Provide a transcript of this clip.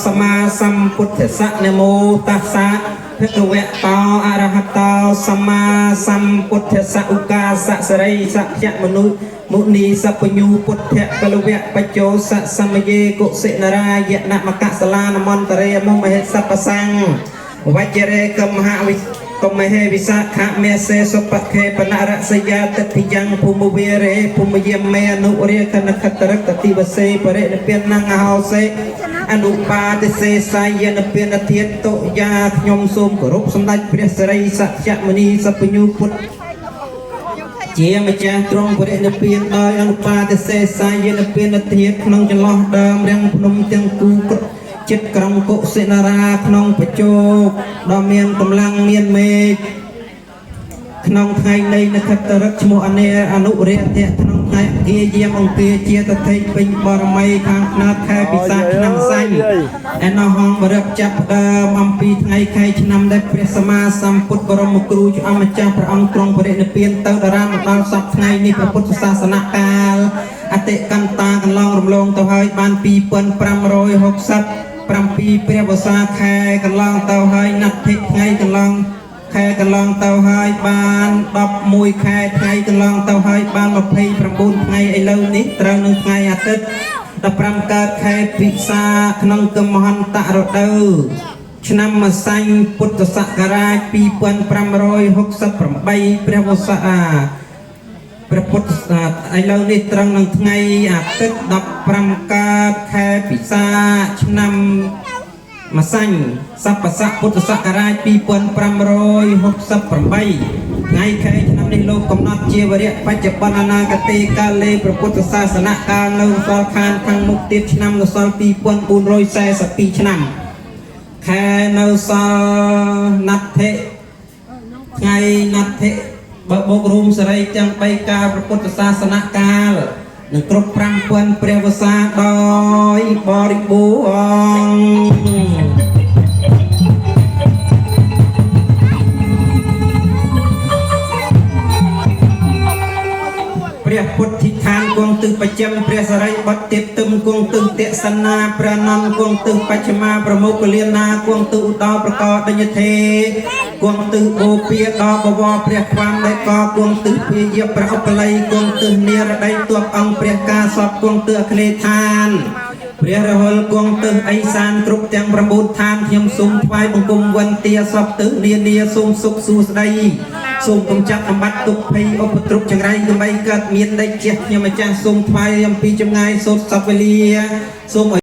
សម្មាសម្ពុទ្ធស្សនមោតស្សៈភគវៈតោអរហតោសម្មាសម្ពុទ្ធស្សឧកាសសរិសក្យមនុមុនីសពញ្ញូពុទ្ធពលវៈបច្ចោសសមយេកុសិនរាយនមកសលានមន្តរេមុមហេសពសੰវជ្រេកមហវិកមហេវិសាខមេសេសុបខេបនរសយាទិយ៉ាងភូមិវិរេភូមិយមេអនុរិយនខតរកតិវសេបរិនិព្វានងហោសេអនុបាទសេសាយនពានធាតុយាខ្ញុំសូមគោរពសម្ដេចព្រះសិរីសក្យមុនីសពញ្ញូពុទ្ធជាម្ចាស់ទ្រង់បរិនិព្វានដោយអនុបាទសេសាយនពានធាតុក្នុងចន្លោះដើមរាំងភ្នំទាំងគូក្រចិត្តក្រុងកុសិនារាក្នុងបជោកដ៏មានកម្លាំងមានមេឃក្នុងថ្ងៃនៃនខត្តរឹកឈ្មោះអនេអនុរិយៈក្នុងថ្ងៃអង្គាយាមអង្គាជាតថេពេញបរមីខាងផ្នែកខែពិសាខឆ្នាំសាញ់ឯណោះហងបរិបចាប់ផ្ដើមអំពីថ្ងៃខែឆ្នាំដែលព្រះសម្មាសម្ពុទ្ធបរមគ្រូជាអម្ចាស់ព្រះអង្គទ្រង់បរិនិព្វានទៅតារាមកដល់សប្តាហ៍ថ្ងៃនេះព្រះពុទ្ធសាសនកាលអតិកន្តាកន្លងរំលងទៅហើយបាន2567ព្រះវស្សាខែកន្លងទៅហើយណដ្ឋិថ្ងៃកន្លងខែកន្លងទៅហើយបាន11ខែថ្ងៃកន្លងទៅហើយបាន29ថ្ងៃឥឡូវនេះត្រូវនឹងថ្ងៃអាទិត្យ15កើតខែពិសាក្នុងកមហន្តរដូវឆ្នាំម្សាញ់ពុទ្ធសករាជ2568ព្រះវស្សាព្រះពុទ្ធសាសនាឥឡូវនេះត្រង់នឹងថ្ងៃអាទិត្យ15កើតខែពិសាឆ្នាំម្សាញ់សពស័កពុទ្ធសករាជ2568ថ្ងៃខែឆ្នាំនេះលោកកំណត់ជាវរៈបច្ចុប្បន្នអនាគតេកាលេព្រះពុទ្ធសាសនកាលនៅសល់ខានខាងមុខទៀតឆ្នាំនៅសល់2442ឆ្នាំខែនៅសល់ណដ្ឋិថ្ងៃណដ្ឋិបើបូករួមសរីទាំង3កាលព្រះពុទ្ធសាសនកាលនឹងគ្រប់5000ព្រះវស្សាដោយបរិបូរណ៍ព្រះពុទ្ធិឋានគង់ទិសបច្ចឹមព្រះសរិបុត្រទៀតទឹមគង់ទិសទសនាព្រះនន្ទគង់ទិសបច្ឆមាប្រមុខលានាគង់ទិសឧត្តរប្រកដញ្ញធេគង់ទិសបូព៌ាដល់បវរព្រះខ្វាំដែលកគង់ទិសព្យាព្រះឧបល័យគង់ទិសនិរដីទពអង្គព្រះកាសពគង់ទិសអគ្នេឋានព្រះរហុលគង់ទិសអេសានគ្រប់ទាំង9ឋានខ្ញុំសូមថ្វាយបង្គំវន្តាសពទិសនានាសូមសុខសួស្តីសូមកំចាត់បំបត្តិទុក្ខភ័យឧបទ្រពចង្រៃកុំបីកើតមានដេចជះខ្ញុំម្ចាស់សូមថ្វាយអំពីចម្ងាយសូត្រសពវេលាសូមឲ្យ